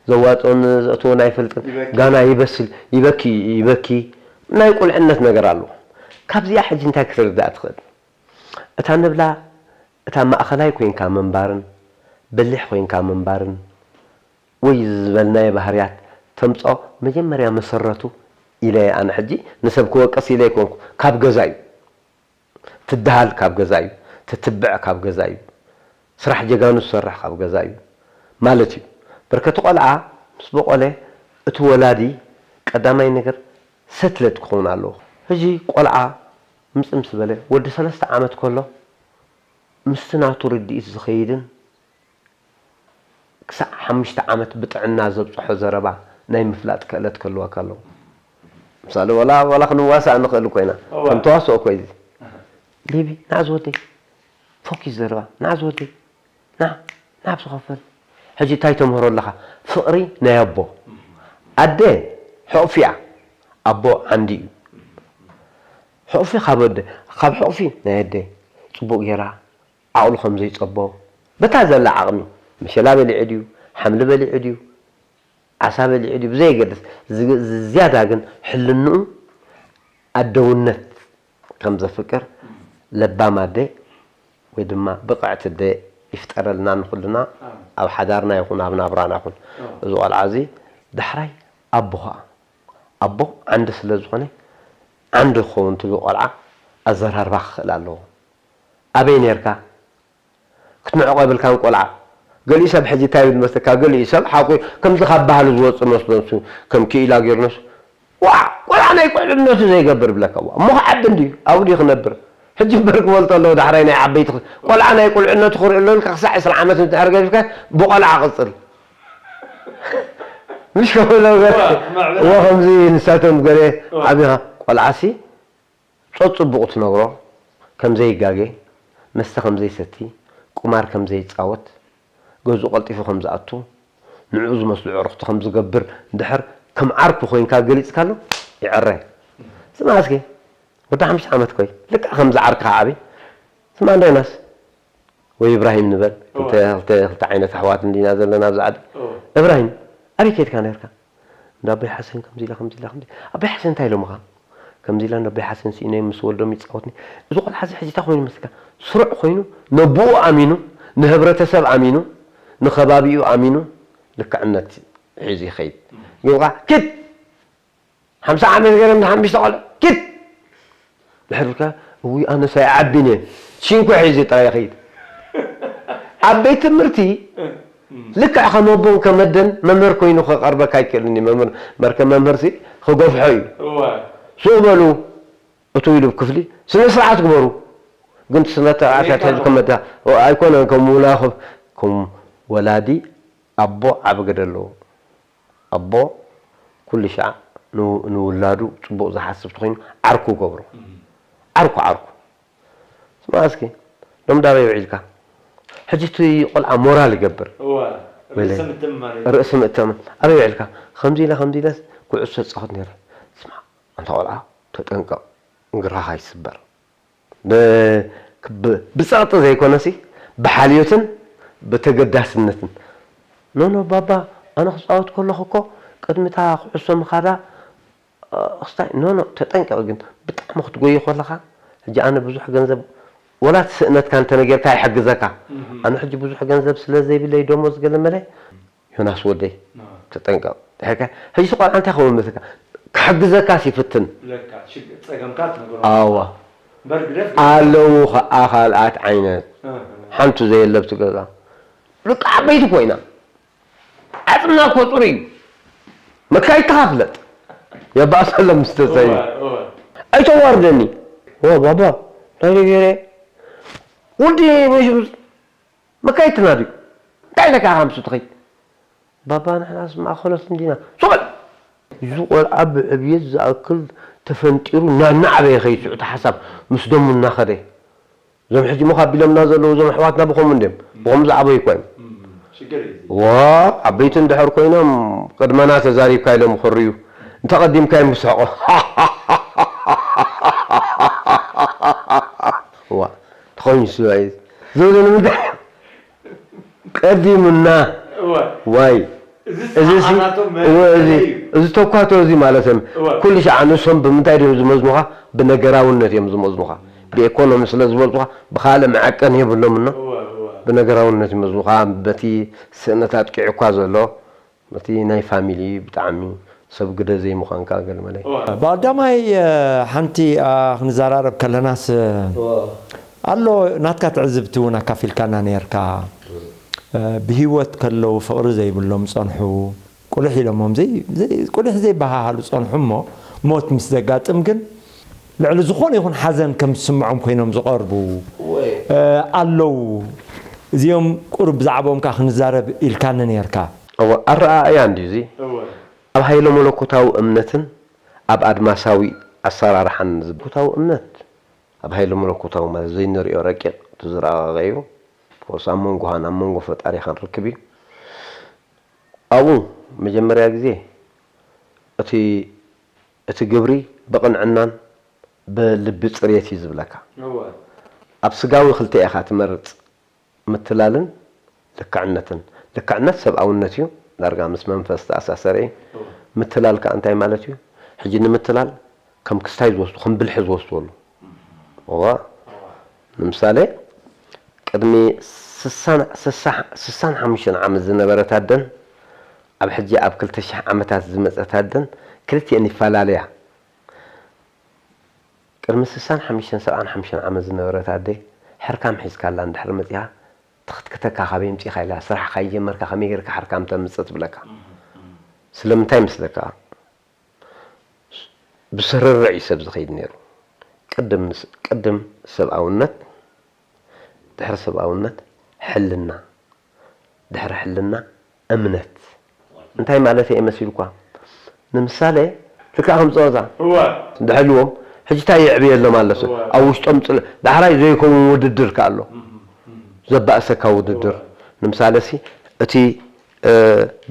ዘዋፅኦን ዘእትዎን ኣይፈልጥን። ይበኪ። ጋና ይበስል፣ ይበኪ፣ ይበኪ። ናይ ቁልዕነት ነገር ኣሎ። ካብዚኣ ሕጂ እንታይ ክትርዳእ ትኽእል? እታ ንብላ፣ እታ ማእኸላይ ኮይንካ ምንባርን በሊሕ ኮይንካ ምንባርን ወይ ዝበልናዮ ባህርያት ተምፅኦ መጀመርያ መሰረቱ ኢለ ኣነ ሕጂ ንሰብ ክወቅስ ኢለ ኣይኮንኩ፣ ካብ ገዛ እዩ። ትደሃል ካብ ገዛ እዩ፣ ትትብዕ ካብ ገዛ እዩ፣ ስራሕ ጀጋኑ ዝሰርሕ ካብ ገዛ እዩ ማለት እዩ። በርከቲ ቆልዓ ምስ በቆለ እቲ ወላዲ ቀዳማይ ነገር ሰትለት ክኸውን ኣለዎ። ሕጂ ቆልዓ ምፅእ ምስ በለ ወዲ ሰለስተ ዓመት ከሎ ምስቲ ናቱ ርድኢት ዝኸይድን ክሳዕ ሓሙሽተ ዓመት ብጥዕና ዘብጽሖ ዘረባ ናይ ምፍላጥ ክእለት ክህልወካ ኣለዎ። ምሳሌ፣ ዋላ፣ ዋላ ክንዋሳእ ንኽእል እኮ ኢና። እወ። ከም ተዋስኦ እኮ እዩ እዚ። ኣሃ። ሊቢ፣ ና ዝወደይ፣ ፎኪስ ዘረባ፣ ና ዝወደይ፣ ና፣ ናብ ዝኸፈል። ሕጂ እንታይ ተምህሮ ኣለኻ? ፍቕሪ ናይ ኣቦ። ኣደ ሕቑፊ እያ፣ ኣቦ ዓንዲ እዩ። ሕቑፊ ካብ ኣደ፣ ካብ ሕቑፊ ናይ ኣደ ጽቡቕ ጌራ ዓቕሉ ከም ዘይጸቦ፣ በታ ዘላ ዓቕሚ፣ መሸላ በሊዑ ድዩ፣ ሓምሊ በሊዑ ድዩ፣ ዓሳ በሊዑ ድዩ ብዘየገድስ፣ ዝ-፣ ዝያዳ ግን ሕልንኡ ኣደውነት ከም ዘፍቅር ለባም ኣደ ወይ ድማ ብቕዕቲ ኣደ ይፍጠረልና ንኹልና፣ ኣሜን። ኣብ ሓዳርና ይኹን ኣብ ናብራና ይኹን። ኣዎ። እዚ ቆልዓ እዚ ዳሕራይ ኣቦ ኸኣ፣ ኣቦ ዓንዲ ስለ ዝኾነ፣ ዓንዲ ክኸውን ትብል ቆልዓ ኣዘራርባ ክኽእል ኣለዎ። ኣበይ ኔርካ? ክትንዕቆ የብልካን ቆልዓ። ገሊኡ ሰብ ሕጂ እንታይ ይብል መስለካ? ገሊኡ ሰብ ሓቁ ከምዚ ካብ ባህሊ ዝወጽእ መስሎ ንሱ ከም ክኢላ ገይሩ ንሱ፣ ዋዕ! ቆልዓ ናይ ቁልዕነቱ ዘይገብር ይብለካ። ዋዕ! እሞ ክዓቢ እንድዩ፣ ኣብኡ ድዩ ክነብር? ሕጂ እምበር ክበልጦ ኣለዎ ዳሕራይ ናይ ዓበይቲ ኽ-፣ ቆልዓ ናይ ቁልዕነቱ ክርኢ ኣሎ ኢልካ ክሳዕ ዕስራ ዓመት እንድሕር ገዲፍካ ብቆልዓ ቅጽል። ምሽ ከምኡ ነገር። ዋ፣ ማዕበል። እዎ ከምዚ ንሳቶም ገለ ዋ። ዓቢኻ ቆልዓሲ ጸጽቡቑ ትነግሮ፣ ከም ዘይጋገ፣ መስተ ከም ዘይሰቲ፣ ቁማር ከም ዘይጻወት፣ ገዝኡ ቀልጢፉ ከም ዝኣቱ፣ ንዕኡ ዝመስሉ ኣዕሩኽቲ ከም ዝገብር እንድሕር ከም ዓርኩ ኮይንካ ገሊጽካሉ ይዕረ። ስማ እስኪ፣ ወዲ ሓሙሽተ ዓመት ኮይ፣ ልክዕ ከምዚ ዓርክኻ ዓቢ። ስማ እንዶ ዮናስ ወይ ኢብራሂም ንበል፣ እወ። ክልተ፣ ክልተ፣ ክልተ ዓይነት ኣሕዋት እንዲና ዘለና ኣብዚ ዓዲ። እወ። እብራሂም፣ ኣበይ ከይድካ ነርካ? እንዳ ኣቦይ ሓሰን ከምዚ ኢላ፣ ከምዚ ኢላ፣ ከምዚ። ኣቦይ ሓሰን እንታይ ኢሎምኻ? ከምዚ ኢላ፣ እንዳ ኣቦይ ሓሰን ስኢነዮም ምስ ወልዶም ይጻወትኒ። እዚ ቆልዓ እዚ ሕጂ እንታይ ኮይኑ ይመስለካ? ስሩዕ ኮይኑ፣ ነቦኡ ኣሚኑ፣ ንህብረተሰብ ኣሚኑ፣ ንኸባቢኡ ኣሚኑ፣ ልክዕነት ሒዙ ይኸይድ። ግን ከዓ፣ ኪድ! ሓምሳ ዓመት ገይረ ምስ ሓሙሽተ ቆልዑ፣ ኪድ! ድሕር ኢልካ፣ እውይ፣ ኣነስ ኣይዓቢን እየ። ሽንኮ ሒዙ ጥራይ ይኸይድ። ኣብ ቤት ትምህርቲ፣ ልክዕ ከም ኣቦን ከም ኣደን መምህር ኮይኑ ክቐርበካ ኣይክእልን እዩ። መምህር፣ መርከ መምህርሲ ክገፍሖ እዩ። እወ። ስቕ በሉ፣ እትው ኢሉ ክፍሊ፣ ስነ ስርዓት ግበሩ። ግን እቲ ስነ ስርዓት ከመይ ኣትሒዝኩም መዳ-፣ ኣይኮነን፣ ከም ውላ-፣ ከም ወላዲ ኣቦ ዓቢ ግደ ኣለዎ። ኣቦ ኩሉ ሻዕ ን-፣ ንውላዱ ጽቡቕ ዝሓስብ ተኾይኑ ዓርኩ ገብሮ። እም። ዓርኩ፣ ዓርኩ። ስማ እስኪ፣ ሎም ዳበይ ውዒልካ? ሕጂ እቲ ቆልዓ ሞራል ይገብር። እወ፣ ወይለ-፣ ርእሰ ምትእምማን እዩ። ርእሰ ምትእምማን። ኣበይ ውዒልካ? ከምዚ ኢለ፣ ከምዚ ኢለስ ኩዕሶ እጻወት ነይረ። ስማ፣ ኣንታ ቆልዓ፣ ተጠንቀቕ፣ እግራኻ ይስበር። ብ-፣ ብ-፣ ብጸቕጢ ዘይኮነሲ፣ ብሓልዮትን ብተገዳስነትን። ኖ፣ ኖ፣ ባባ፣ ኣነ ክጻወት ከለኹ እኮ፣ ቅድሚ እታ ኩዕሶ ምኻዳ፣ እ፣ ክስታይ፣ ኖ፣ ኖ፣ ተጠንቀቕ ግን፣ ብጣዕሚ ክትጎዪ ከለኻ፣ ሕጂ ኣነ ብዙሕ ገንዘብ፣ ወላ እቲ ስእነትካ እንተነጌርካ ይሕግዘካ። እህ። ኣነ ሕጂ ብዙሕ ገንዘብ ስለ ዘይብለይ፣ ደሞዝ ገለ መለ፣ ዮናስ ወደይ፣ ኖ። ተጠንቀቕ። ድሕርካ፣ ሕጂ እቲ ቆልዓ እንታይ ክኸውን መስለካ? ክሕግዘካስ ይፍትን። ለካ፣ ሽግ-፣ ጸገምካ ትነግሮ። ኣዋ። እምበር ግደፍ፣ ግደፍ። ኣለዉ ኸኣ ካልኣት ዓይነት። እህ። ሓንቲ ዘየለ ኣብቲ ገዛ። ደቂ ዓበይቲ ኮይና። ዓጽምና እኮ ጽሩይ እዩ። መካይድትኻ ፍለጥ። የባእሰሎም ምስ ተሳዩ። እወ፣ እወ። ኣይተዋርደኒ። ኦ፣ ባባ፣ እንታይ ደይ ገይረ? ወዲ መሽ-፣ መካይድትና ድዩ? እንታይ ኢለካ ኢኻ ምስ ትኸይድ? ባባ፣ ንሕናስ ማእኸሎት እንዲና። ሱቕ በል! እዚ ቆልዓ ብዕብየት ዝኣክል ተፈንጢሩ እናዓበየ ይኸይድ፣ ሽዑ እቲ ሓሳብ ምስ ደሙ እናኸደ። እዞም ሕጂ እሞ ካብ ቢሎምና ዘለዉ እዞም ኣሕዋትና ብኸምኡ እንድዮም። ብኸምኡ ዝዓበዩ እኳ እዮም። እም፣ ሽግር እዩ። ዋ፣ ዓበይቲ እንድሕር ኮይኖም ቅድመና ተዛሪብካ ኢሎም ክርዩ። እንተቐዲምካ እዮም ክስሕቑ። ዋ፣ ተኾይኑ ስለ እዩ። ዝብሉ ንምንታይ? ቀዲሙና። እወ። ዋይ። እዚ እዚ ሲ-፣ ሰዓታቶም እወ፣ እዚ፣ መለለዩ። እዚ ተኳቶ እዚ ማለት እዮም። እወ። ኩሉ ሻዕ ንሶም ብምንታይ ድዮም ዝመዝኑኻ? ብነገራውነት እዮም ዝመዝኑኻ። ብኤኮኖሚ ስለ ዝበልጹኻ፣ ብኻልእ መዐቀኒ የብሎምን። እወ፣ እወ። ብነገራውነት ይመዝኑኻ። በቲ ስእነት ኣጥቂዑ እኳ ዘሎ፣ በቲ ናይ ፋሚሊ ብጣዕሚ ሰብ ግደ ዘይምዃንካ ገለ መለ። እወ። ብቐዳማይ፣ እ፣ ሓንቲ፣ እ፣ ክንዘራረብ ከለናስ፣ እወ። ኣሎ ናትካ ትዕዝብቲ እውን ኣካፊልካና ነርካ። እ፣ ብህይወት ከለዉ ፍቕሪ ዘይብሎም ጸንሑ፣ ቁልሕ ኢሎሞም ዘይ-፣ ዘይ-፣ ቁልሕ ዘይበሃሃሉ ጸንሑ እሞ ሞት ምስ ዘጋጥም ግን ልዕሊ ዝኾነ ይኹን ሓዘን ከም ዝስምዖም ኮይኖም ዝቐርቡ፣ እወ። እ፣ ኣለዉ። እዚኦም ቁሩብ ብዛዕባኦም ከኣ ክንዛረብ ኢልካኒ ነርካ። እወ፣ ኣረኣእያ እንድዩ እዚ። እወ። ኣብ ሃይለ መለኮታዊ እምነትን ኣብ ኣድማሳዊ ኣሰራርሓን ዝብ-፣ መለኮታዊ እምነት ኣብ ሃይለ መለኮታዊ ማለት ዘይንሪኦ ረቂቕ እቲ ዝረቐቐ እዩ። ኮርስ ኣብ መንጎኻን ኣብ መንጎ ፈጣሪኻን ርክብ እዩ። ኣብኡ መጀመርያ ግዜ እቲ፣ እቲ ግብሪ ብቕንዕናን ብልቢ ጽሬት እዩ ዝብለካ። እወ። ኣብ ስጋዊ ክልተ ኢኻ ትመርጽ። ምትላልን ልክዕነትን። ልክዕነት ሰብኣውነት እዩ፣ ዳርጋ ምስ መንፈስ ዝተኣሳሰረ እዩ። እወ። ምትላል ከኣ እንታይ ማለት እዩ? ሕጂ ንምትላል ከም ክስታይ ዝወስዱ፣ ከም ብልሒ ዝወስድዎ ኣለዉ። እዋ። እዋ። ንምሳሌ፣ ቅድሚ ስሳን፣ ስሳ-፣ ስሳን ሓሙሽተን ዓመት ዝነበረት ኣደን ኣብ ሕጂ ኣብ ክልተ ሽሕ ዓመታት ዝመጸት ኣደን ክልቲኤን ይፈላለያ። ቅድሚ ስሳን ሓሙሽተን ሰብዓን ሓሙሽተን ዓመት ዝነበረት ኣደይ፣ ሕርካም ሒዝካላ እንድሕር መጺኻ፣ ትኽትክተካ፣ "ካበይ ኣምጺእኻ?" ኢላ፣ "ስራሕ ካይጀመርካ ከመይ ጌርካ ሕርካም ተምጽእ?" ትብለካ። ስለምንታይ መስለካ? ብስርርዕ እዩ ሰብ ዝኸይድ ነይሩ። ቅድም ንስ-፣ ቅድም ሰብኣውነት፣ ድሕሪ ሰብኣውነት ሕልና፣ ድሕሪ ሕልና እምነት። እንታይ ማለት እየ መሲልኳ? ንምሳሌ፣ ልክዕ ከም ጸወታ እወ። እንድሕልዎም፣ ሕጂ እንታይ የዕብየሎም ኣለሰ? እወ። ኣብ ውሽጦም ጽል-፣ ዳሕራይ ዘይከውን ውድድር ከ ኣሎ። እም፣ እም። ዘባእሰካ ውድድር። እወ። ንምሳሌ ሲ፣ እቲ እ፣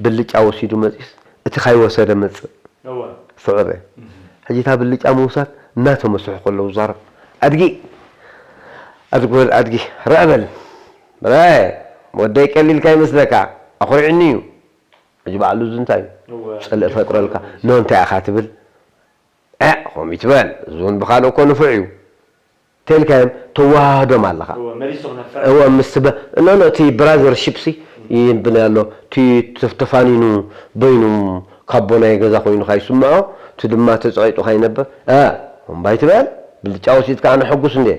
ብልጫ ወሲዱ መጺስ፣ እቲ ካይወሰደ መጽእ። እወ። ስዑር እየ። እህ። ሕጂ እታ ብልጫ ምውሳድ እናተመስሑ ከለዉ ዛረብ። ኣድጊ፣ ኣድጊ ወድ ኣድጊ፣ ርአ በል። ርአ፣ ወደይ ቀሊልካ ይመስለካ፣ ኣኹሪዕኒ እዩ። ሕጂ ባዕሉ እዚ እንታይ እዩ? እወ። ጽልኢ ፈጥረልካ። ኖ እንታይ ኢኻ ትብል? እ፣ ከምኡ ይትበል። እዚ እውን ብኻልእ እኮ ንፉዕ እዩ። ተልካዮም ተዋህዶም ኣለኻ። እወ፣ መሊሶም ነፈር። እወ፣ ምስ በ-፣ ኖ፣ ኖ፣ እቲ ብራዘርሺፕ ሲ ይብል ኣሎ። እቲ ተፍ-፣ ተፋኒኑ በይኑ ካቦ ናይ ገዛ ኮይኑ ካይስምዖ፣ እቲ ድማ ተጸቒጡ ካይነብር። እ፣ እምባይ ትበል፣ ብልጫ ወሲድካ ኣነ ሕጉስ እንዴ።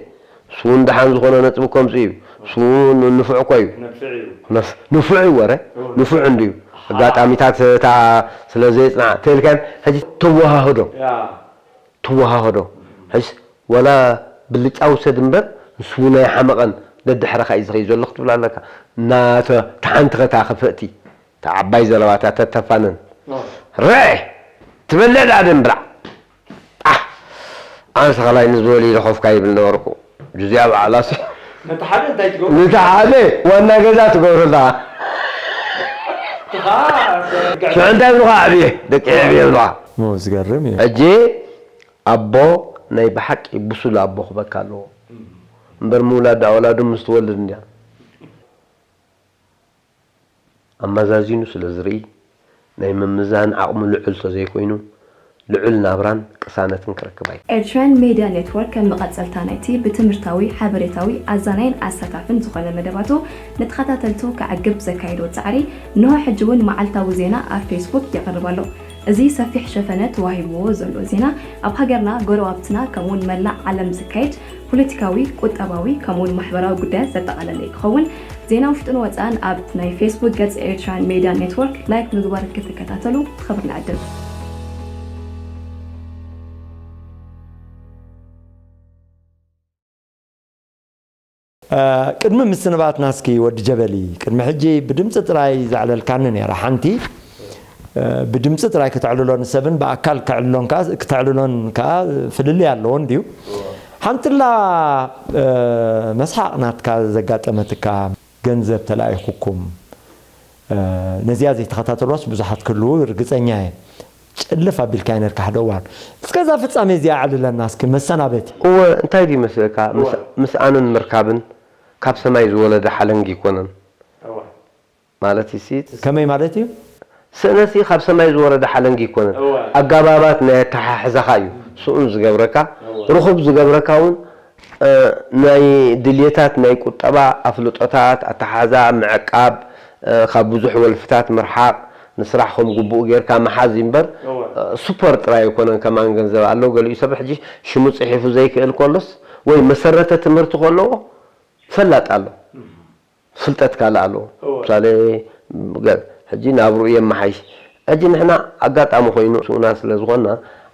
ስውን ደሓን ዝኾነ ነጥቢ ከምዚ እዩ። ስውን ንፉዕ እኮ እዩ። ነፍዕ እዩ። ነፍ-፣ ንፉዕ እዩ ወረ። እወ፣ ንፉዕ እንድዩ። ኣሃ። ኣጋጣሚታት እታ ስለ ዘየጽንዓ፣ ተልካዮም ሕጂ ተዋህዶ። ያ። ተወሃህዶ። ሕጅስ፣ ወላ ብልጫ ውሰድ እምበር፣ ንሱ እውን ኣይሓመቐን፣ ደድሕረኻ እዩ ዝኸይድ ዘሎ ክትብል ኣለካ። ናተ-፣ ተሓንቲ ኸታ ክፍእቲ፣ እታ ዓባይ ዘለዋታ ተተፋነን። ኖ። ርዒ! ትበልዕ ደኣ ደንብራዕ። ኣሕ! ኣነ ተኸላይ ንዝበልዩ ኢለ ኮፍካ ይብል ነበርኩ። ጁዝያ በዓላሲ። ነቲ ሓደ እንታይ ትገብሮ? ነቲ ሓደ ዋና ገዛ ትገብረላ። ትኻ-፣ ሽዑ እንታይ ይብሉኻ? ዕብየ፣ ደቂ ዕብየ ይብሉኻ። ሞ፣ ዝገርም እዩ። ሕጂ ኣቦ ናይ ብሓቂ ብሱል ኣቦ ክበካ ኣለዎ። እምበር ምውላድ ኣውላዱ ምስ ትወልድ እንድያ። ኣመዛዚኑ ስለ ዝርኢ፣ ናይ ምምዛን ዓቕሙ ልዑል ተዘይኮይኑ፣ ልዑል ናብራን ቅሳነትን ክረክብ ኣይ- ኤርትራን ሜድያ ኔትወርክ ከም መቐጸልታ ናይቲ ብትምህርታዊ፣ ሓበሬታዊ፣ ኣዛናይን ኣሳታፍን ዝኾነ መደባቱ ንተኸታተልቱ ከዕግብ ዘካየዶ ጻዕሪ፣ እንሆ ሕጂ እውን መዓልታዊ ዜና ኣብ ፌስቡክ የቕርብ ኣሎ። እዚ ሰፊሕ ሸፈነ ተዋሂብዎ ዘሎ ዜና፣ ኣብ ሃገርና፣ ጎረባብትና፣ ከምኡውን መላእ ዓለም ዝካየድ ፖለቲካዊ፣ ቁጠባዊ፣ ከምኡውን ማሕበራዊ ጉዳያት ዘጠቓለለ እዩ ክኸውን። ዜና ውሽጥን ወጻእን ኣብ ናይ ፌስቡክ ገጽ ኤርትራን ሜድያ ኔትወርክ ላይክ ምግባር ክትከታተሉ ብኽብሪ ንዕድም። እ፣ ቅድሚ ምስንባትና እስኪ ወዲ ጀበሊ፣ ቅድሚ ሕጂ ብድምፂ ጥራይ ዘዕለልካኒ ነይራ ሓንቲ። እ፣ ብድምፂ ጥራይ ክተዕልሎ ንሰብን ብኣካል ከዕልሎን ከኣ፣ ክተዕልሎን ከኣ ፍልልይ ኣለዎ እንድዩ። ሓንትላ፣ እ፣ መስሓቕ ናትካ ዘጋጠመትካ፣ ገንዘብ ተላኢኹኩም፣ እ፣ ነዚኣ ዘይተኸታተልዋስ ብዙሓት ክህልዉ ርግጸኛ እየ። ጭልፍ ኣቢልካዮ ነርካ ሓደ እዋን። እስከ እዛ ፍጻሜ እዚኣ ኣዕልለና እስኪ መሰናበቲ። እወ፣ እንታይ ድዩ መስለካ? ምስ-፣ እወ። ምስኣንን ምርካብን ካብ ሰማይ ዝወረደ ሓለንጊ ኣይኮነን። እወ። ማለት እሲ ከመይ ማለት እዩ? ስእነሲ ካብ ሰማይ ዝወረደ ሓለንጊ ኣይኮነን። እወ። ኣገባባት ናይ ኣተሓሕዛኻ እዩ ስኡን ዝገብረካ። እወ። ርኹብ ዝገብረካ እውን እ፣ ናይ ድልየታት ናይ ቁጠባ ኣፍልጦታት፣ ኣተሓሕዛ፣ ምዕቃብ፣ እ፣ ካብ ብዙሕ ወልፍታት ምርሓቕ፣ ንስራሕ ከም ግቡእ ጌርካ ምሓዝ እዩ እምበር፣ እወ። እ፣ ሱፐር ጥራይ ኣይኮነን። ከማን ገንዘብ ኣሎ። ገሊኡ ሰብ ሕጂ ሽሙ ጽሒፉ ዘይክእል ከሎስ ወይ መሰረተ ትምህርቲ ከለዎ ፈላጥ ኣሎ። እም። ፍልጠት ካልእ ኣለዎ። እወ። ምሳሌ፣ ገ-፣ ሕጂ ናብርኡ የመሓይሽ። ሕጂ ንሕና ኣጋጣሚ ኮይኑ ስኡናት ስለ ዝኾንና፣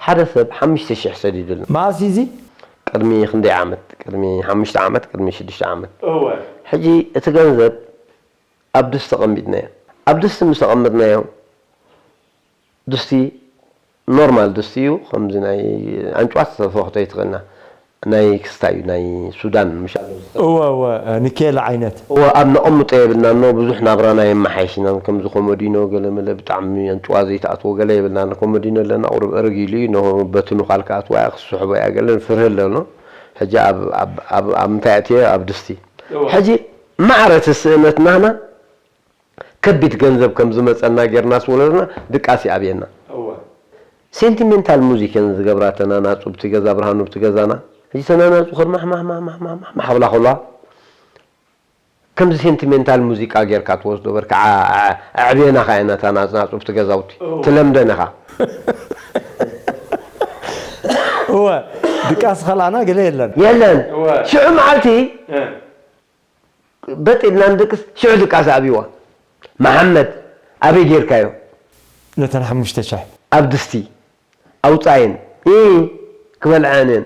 ሓደ ሰብ ሓሙሽተ ሽሕ ሰዲዱልና። መኣስ እዩ እዚ? ቅድሚ ክንደይ ዓመት? ቅድሚ ሓሙሽተ ዓመት፣ ቅድሚ ሽዱሽተ ዓመት። እወ። ሕጂ እቲ ገንዘብ ኣብ ድስቲ ኣቐሚጥናዮ። ኣብ ድስቲ ምስ ኣቐመጥናዮ፣ ድስቲ ኖርማል ድስቲ እዩ፣ ከምዚ ናይ ኣንጭዋ ተፈኽቶ ኣይትኽእልና። ናይ ክስታይ እዩ፣ ናይ ሱዳን ምሽ ኣለዉ ዝኽእል። እወ፣ እወ፣ ኒኬል ዓይነት። እወ፣ ኣብ ነቐምጦ የብልናን፣ ኖ፣ ብዙሕ ናብራና የመሓይሽናን፣ ከምዚ ኮሞዲኖ ገለ መለ ብጣዕሚ ኣንጭዋ ዘይትኣትዎ ገለ የብልናን። ኮሞዲኖ ኣለና፣ ቁሩብ እርግ ኢሉ እዩ፣ ኖ፣ በትኑ ካልካ ኣትዋ እያ፣ ክስሕቦ እያ ገለ ፍርህ ኣሎ፣ ኖ። ሕጂ ኣብ፣ ኣብ፣ ኣብ፣ ኣብ ምንታይ ኣትዮ? ኣብ ድስቲ። እወ። ሕጂ ማዕረ እቲ ስእነት ናህና ከቢድ ገንዘብ ከም ዝመጸና ጌርናስ ወለድና ድቃስ ይኣብየና። እወ። ሴንቲሜንታል ሙዚክ እየን ዝገብራ፣ ተናናጹ ብቲ ገዛ ብርሃኑ ብቲ ገዛና። ሕጂ ተናናጹ ክር ማሕ፣ ማሕ፣ ማሕ፣ ማሕ፣ ማሕ፣ ማሕ፣ ማሕ ክብላ ከለዋ፣ ከምዚ ሴንቲሜንታል ሙዚቃ ጌርካ ትወስዶ በርካ፣ ዓ-፣ ዓ-፣ ኣዕብየና ኸዓ ኢና፣ ተናጽናጹ ብቲ ገዛውቲ። እወ። ትለምደን ኢኻ። እወ፣ ድቃስ ኸልኣና ገለ የለን። የለን። እወ። ሽዑ መዓልቲ እ። በጥ ኢልና ንድቅስ፣ ሽዑ ድቃስ ኣብይዋ። መሓመድ፣ ኣበይ ጌርካዮ? ነተን ሓሙሽተ ሽሕ። ኣብ ድስቲ ኣውጻየን። እ፣ ክበልዐን እየን።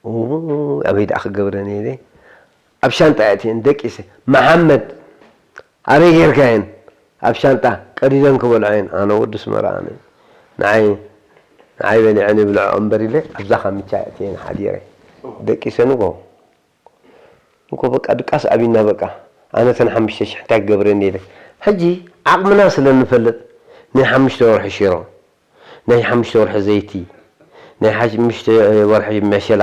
ኡ፣ ኣበይ ደኣ ክገብረን እየ ኢለ። ኣብ ሻንጣ ኣእትየን ደቂሰ። መሓመድ፣ ኣበይ ጌርካየን? ኣብ ሻንጣ ቀዲደን ክበልዖ እየን። ኣነ ወዲ ኣስመራ ኣነ። ንዓይ፣ ንዓይ በሊዐን ይብልዐኦ እምበር ኢለ ኣብዛ ካምቻ ኣእትየን ሓዲረ። ደቂሰ ንጎ። እኮ በቃ ድቃስ ኣብይና በቃ። ኣነ ተን ሓሙሽተ ሽሕ እንታይ ክገብረኒ ኢለ። ሕጂ ዓቕምና ስለ እንፈልጥ ናይ ሓሙሽተ ወርሒ ሽሮ፣ ናይ ሓሙሽተ ወርሒ ዘይቲ፣ ናይ ሓሙሽተ ወርሒ መሸላ፣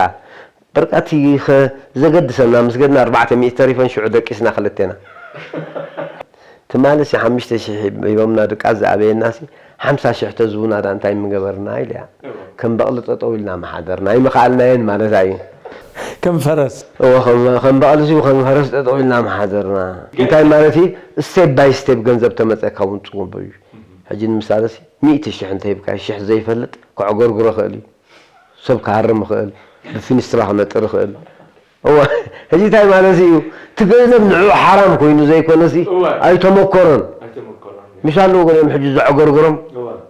በርቃቲ ዘገድሰና ምስ ገድና ኣርባዕተ ሚእቲ ተሪፈን ሽዑ ደቂስና ክልቴና። ትማሊ ሲ ሓሙሽተ ሽሕ ሂቦምና ድቃስ ዝኣበየና ሲ ሓምሳ ሽሕ ተዝቡና ዳ እንታይ ምገበርና ኢለያ። ከም በቕሊ ጠጠው ኢልና ምሓደርና ኣይምኸኣልናየን ማለት እዩ። ከም ፈረስ እወ ከም ከም በቕሊ ሲ ከም ፈረስ ጠጠው ኢልና ምሓደርና። እንታይ ማለት እዩ? ስቴፕ ባይ ስቴፕ ገንዘብ ተመፀካ እውን ፅቡቅ እዩ። ሕጂ ንምሳሌ ሲ ሚእቲ ሽሕ እንተሂብካ ሽሕ ዘይፈልጥ ከዕጎርጉሮ ይኽእል እዩ። ሰብ ክሃርም ይኽእል፣ ብፊኒስትራ ክነጥር ይኽእል። እወ፣ ሕጂ እንታይ ማለት እዩ? እቲ ገንዘብ ንዕኡ ሓራም ኮይኑ ዘይኮነሲ ኣይተመኮሮን። ምሽ ኣለዉ ገሊኦም ሕጂ ዘዕገርግሮም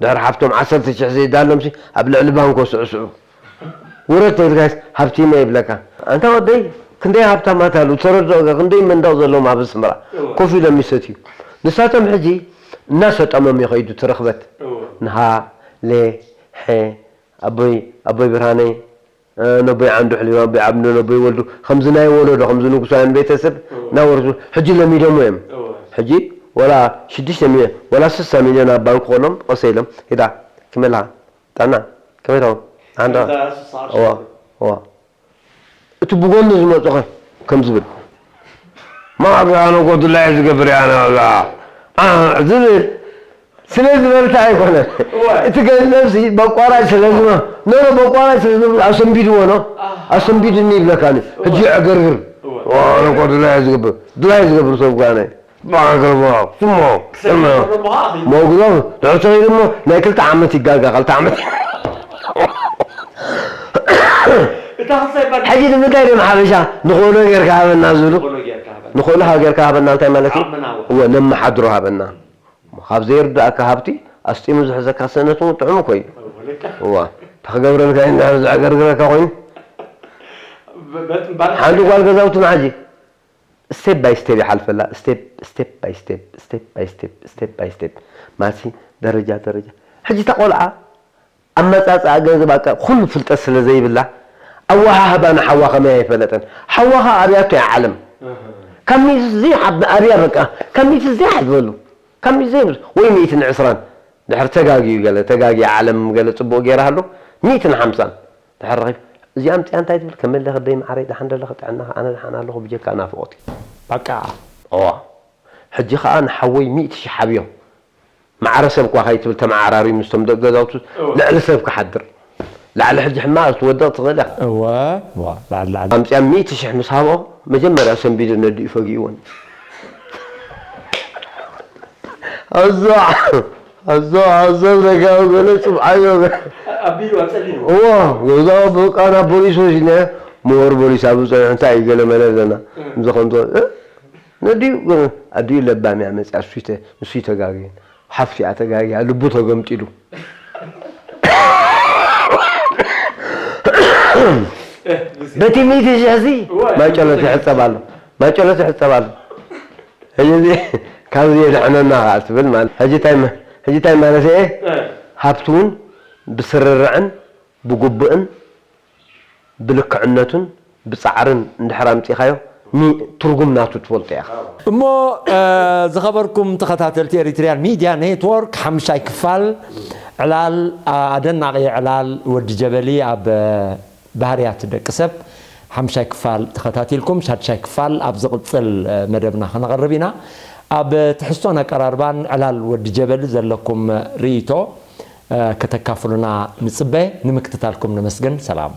ድሕሪ ሃብቶም ዓሰርተ ሽሕ ዘይዳሎምሲ ኣብ ልዕሊ ባንኮ ስዕስዑ። ውረድ ተይልካስ ሃብቲመ ይብለካ። ኣንታ ወደይ ክንደይ ሃብታማት ኣለዉ ተረድኦ፣ ክንደይ መንደቕ ዘለዎም ኣብ ኣስመራ ኮፍ ኢሎም ይሰትዩ። ንሳቶም ሕጂ እናሰጠሞም ይኸይዱ ትረኽበት ንሃ ሌ ሐ ኣቦይ ኣቦይ ብርሃነይ ነቦይ ዓንዱ ሕሊባ ኣቦይ ዓብዱ ነቦይ ወልዱ ከምዚ ናይ ወለዶ ከምዚ ንጉሳውያን ቤተሰብ እናወርሱ ሕጂ ለሚዶሞ እዮም። ሕጂ ወላ ሽዱሽተ ሚልዮን ወላ ስሳ ሚልዮን ኣብ ባንክ ኮሎም ቐሰ ኢሎም ሄዳ ክመላ ጣና ከመይ ተው ዓንዳ እዋ እዋ እቲ ብጎኒ ዝመፁኸ ከም ዝብል ማዕጋ ነጎ ድላይ ዝገብር ያና ዝብል ስለ ዝበልካ ኣይኮነን። እቲ ገንዘብ ሲ በቋራጭ ስለ ዝመ ኖ ኖ በቋራጭ ስለ ዝመ ኣሰንቢድዎ ኖ ኣሰንቢድኒ ይብለካኒ። ሕጂ ዕግርግር ነጎ ድላይ ዝገብር ድላይ ዝገብር ሰብ ጋነ ባገርባ ስሞ ሞግዞ ድሕተይ ድማ ናይ ክልተ ዓመት ይጋጋ ክልተ ዓመት ሕጂ ንምንታይ ደም ሓበሻ ንኽእሎ ጌርካ ሃበና ዝብሉ ንኽእሎ ጌርካ ሃበና እንታይ ማለት እዩ? እወ ነመሓድሮ ሃበና። ካብ ዘይርዳእካ ሃብቲ ኣስጢሙ ዝሕዘካ ሰነት እውን ጥዑም እኮ እዩ። እዋ ተክገብረልካ እዩ እንድሕር ዘዕገርግረካ ኮይኑ ሓንቲ ጓል ገዛውትና ሕጂ step by step ይሓልፈላ step step by step step by step step by step ማለት ደረጃ ደረጃ ሕጂ እታ ቆልዓ ኣመፃፅኣ ገንዘብ ኣቃ ኩሉ ፍልጠት ስለ ዘይብላ ኣወሃህባ ንሓዋ ከመይ ኣይፈለጠን ሓዋ ከዓ ኣብያቶ እያ ዓለም ካብ ሚእቲ ዘይሓብ ኣብያ በቃ ካብ ሚእቲ ዘይሓት በሉ ካብ ሚእቲ ዘይብሉ ወይ ሚእትን ዕስራን ድሕር ተጋግዩ ገለ ተጋግየ ዓለም ገለ ፅቡቅ ገይራ ሃሎ ሚእትን ሓምሳን ድሕር ረኺብ እዚኣ ምፅያ እንታይ ትብል ከመይ ኣለኺ ደይ መዓረይ ደሓን ደለኺ ጥዕናኺ ኣነ ደሓን ኣለኹ ብጀካ ናፍቆት እዩ በቃ እዋ ሕጂ ከዓ ንሓወይ ሚእቲ ሽሕ ኣብዮ ማዕረ ሰብ እኳ ከይትብል ተመዓራርዩ ምስቶም ደቂ ገዛውቱ ልዕሊ ሰብ ክሓድር ላዕሊ ሕጂ ሕማቕ ክትወድቕ ትኽእል ኢኻ እወ እወ ላዕሊ ላዕሊ ኣምፅያ ሚእቲ ሽሕ ምስ ሃብኦ መጀመርያ ሰንቢዱ ነዲኡ ፈጊእዎን ኣዞ ኣዞ ኣዞ ዘጋው ገለ ፅብዓዮ ኣቢሉ ኣፀሊሉ እዎ ገዛ በቃ ናብ ፖሊስ ወሲድናዮ ምሁር ፖሊስ ኣብ ፀንሑ እንታይ እዩ ገለ መለ ዘለና ምዚ ከምቶ ነዲኡ ኣዲኡ ለባም እያ መፅያ ንሱ ተጋግየን ሓፍቲኣ ተጋግያ ልቡ ተገምጢሉ በቲ ሚእቲ ሽሕ እዚ ማጨሎ ትሕፀብ ኣሎ ማጨሎ ትሕፀብ ኣሎ ሕጂ ካብዚ የድሕነና ከዓ ትብል ማለት ሕጂ እንታይ ማለት እየ ሃብቲ እውን ብስርርዕን ብግቡእን ብልክዕነቱን ብፃዕርን እንድሕር ኣምፂእኻዮ ትርጉም ናቱ ትፈልጦ ኢኻ። እሞ ዝኸበርኩም ተኸታተልቲ ኤሪትሪያን ሚድያ ኔትወርክ ሓምሻይ ክፋል ዕላል ኣደናቒ ዕላል ወዲ ጀበሊ ኣብ ባህርያት ደቂ ሰብ ሓምሻይ ክፋል ተኸታቲልኩም ሻድሻይ ክፋል ኣብ ዝቕፅል መደብና ከነቕርብ ኢና። ኣብ ትሕዝቶን ኣቀራርባን ዕላል ወዲ ጀበሊ ዘለኩም ርእይቶ ከተካፍሉና ንፅበ። ንምክትታልኩም ነመስግን። ሰላም።